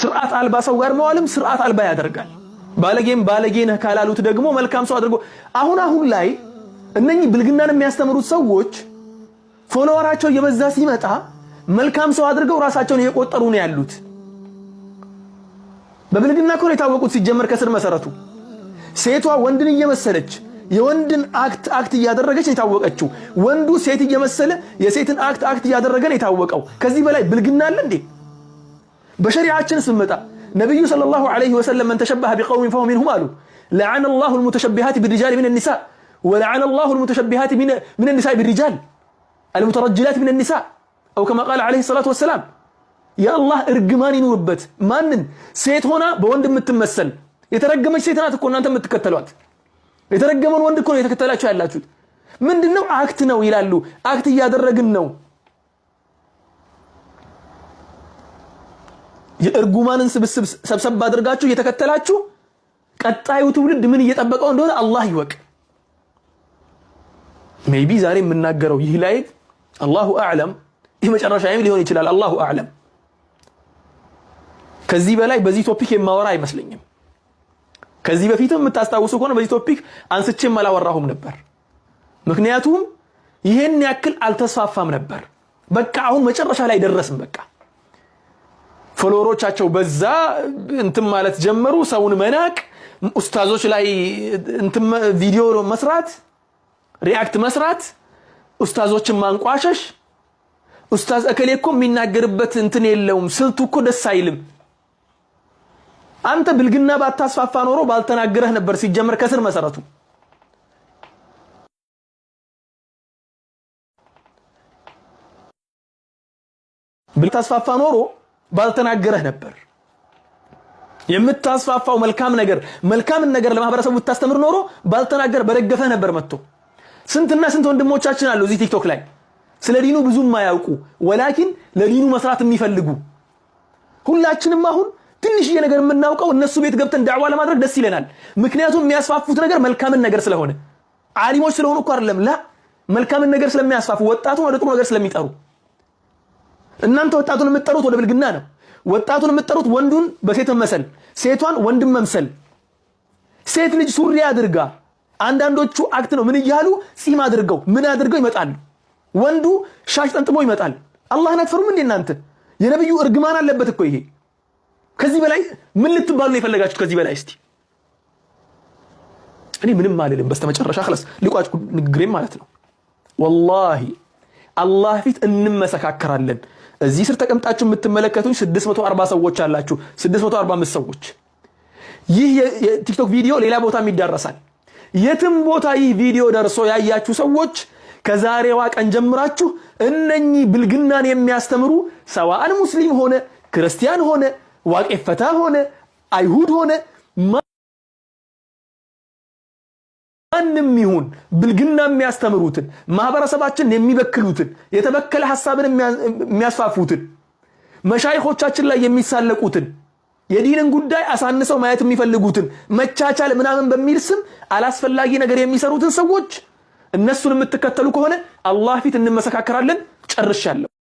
ስርዓት አልባ ሰው ጋር መዋልም ስርዓት አልባ ያደርጋል። ባለጌም ባለጌ ነህ ካላሉት ደግሞ መልካም ሰው አድርጎ አሁን አሁን ላይ እነኚህ ብልግናን የሚያስተምሩት ሰዎች follower ኣቸው እየበዛ ሲመጣ መልካም ሰው አድርገው ራሳቸውን እየቆጠሩ ነው ያሉት። በብልግና እኮ ነው የታወቁት። ሲጀመር ከስር መሰረቱ ሴቷ ወንድን እየመሰለች የወንድን act act እያደረገች ነው የታወቀችው። ወንዱ ሴት እየመሰለ የሴትን act act እያደረገ ነው የታወቀው። ከዚህ በላይ ብልግና አለ እንዴ? በሸሪዓችን ስንመጣ ነቢዩ صلى الله عليه وسلم من تشبه بقوم فهو منهم አሉ። لعن الله المتشبهات بالرجال من النساء ولعن الله المتشبهات من النساء بالرجال المترجلات من النساء أو كما قال عليه الصلاة والسلام። የአላህ እርግማን ይኑርበት ማንን? ሴት ሆና በወንድ የምትመሰል የተረገመች ሴት ናት እኮ እናንተ የምትከተሏት። የተረገመን ወንድ እኮ ነው የተከተላችሁ ያላችሁት። ምንድነው? act ነው ይላሉ። act እያደረግን ነው። የእርጉማንን ስብስብ ሰብሰብ አድርጋችሁ እየተከተላችሁ ቀጣዩ ትውልድ ምን እየጠበቀው እንደሆነ አላህ ይወቅ። Maybe ዛሬ የምናገረው ይህ live الله أعلم ይህ መጨረሻ ሊሆን ይችላል። الله أعلم። ከዚህ በላይ በዚህ topic የማወራ አይመስለኝም። ከዚህ በፊትም የምታስታውሱ ከሆነ በዚህ topic አንስቼም አላወራሁም ነበር። ምክንያቱም ይሄን ያክል አልተስፋፋም ነበር። በቃ አሁን መጨረሻ ላይ ደረስን። በቃ follower ኦቻቸው በዛ እንትን ማለት ጀመሩ። ሰውን መናቅ፣ ኡስታዞች ላይ እንትን ቪዲዮ መስራት፣ react መስራት፣ ኡስታዞችን ማንቋሸሽ። ኡስታዝ እከሌ እኮ የሚናገርበት እንትን የለውም፣ ስልቱ እኮ ደስ አይልም። አንተ ብልግና ባታስፋፋ ኖሮ ባልተናገረህ ነበር። ሲጀመር ከስር መሰረቱ ብታስፋፋ ኖሮ ባልተናገረህ ነበር። የምታስፋፋው መልካም ነገር መልካምን ነገር ለማህበረሰቡ ብታስተምር ኖሮ ባልተናገር በደገፈህ ነበር። መጥቶ ስንትና ስንት ወንድሞቻችን አሉ እዚህ ቲክቶክ ላይ ስለ ዲኑ ብዙም የማያውቁ ولكن ለዲኑ መስራት የሚፈልጉ። ሁላችንም አሁን ትንሽዬ ነገር የምናውቀው እነሱ ቤት ገብተን ዳዕዋ ለማድረግ ደስ ይለናል። ምክንያቱም የሚያስፋፉት ነገር መልካምን ነገር ስለሆነ ዓሊሞች ስለሆኑ እኮ አይደለም። لا መልካምን ነገር ስለሚያስፋፉ ወጣቱን ወደ ጥሩ ነገር ስለሚጠሩ። እናንተ ወጣቱን የምትጠሩት ወደ ብልግና ነው። ወጣቱን የምትጠሩት ወንዱን በሴት መመሰል፣ ሴቷን ወንድም መምሰል። ሴት ልጅ ሱሪ አድርጋ አንዳንዶቹ act ነው ምን እያሉ ጺም አድርገው ምን አድርገው ይመጣሉ። ወንዱ ሻሽ ጠምጥሞ ይመጣል። አላህን አትፈሩም እንዴ እናንተ? የነብዩ እርግማን አለበት እኮ ይሄ። ከዚህ በላይ ምን ልትባሉ ነው የፈለጋችሁት? ከዚህ በላይ እስቲ እኔ ምንም አልልም። በስተመጨረሻ خلاص ልቋጭ ንግግሬም ማለት ነው። والله አላህ ፊት እንመሰካከራለን። እዚህ ስር ተቀምጣችሁ የምትመለከቱኝ 640 ሰዎች አላችሁ፣ 645 ሰዎች። ይህ የቲክቶክ ቪዲዮ ሌላ ቦታም ይዳረሳል። የትም ቦታ ይህ ቪዲዮ ደርሶ ያያችሁ ሰዎች ከዛሬዋ ቀን ጀምራችሁ እነኚህ ብልግናን የሚያስተምሩ ሰዋአን ሙስሊም ሆነ ክርስቲያን ሆነ ዋቄፈታ ሆነ አይሁድ ሆነ ማንም ይሁን ብልግና የሚያስተምሩትን ማህበረሰባችንን የሚበክሉትን የተበከለ ሐሳብን የሚያስፋፉትን መሻይኾቻችን ላይ የሚሳለቁትን የዲንን ጉዳይ አሳንሰው ማየት የሚፈልጉትን መቻቻል ምናምን በሚል ስም አላስፈላጊ ነገር የሚሰሩትን ሰዎች እነሱን የምትከተሉ ከሆነ አላህ ፊት እንመሰካከራለን። ጨርሻለሁ።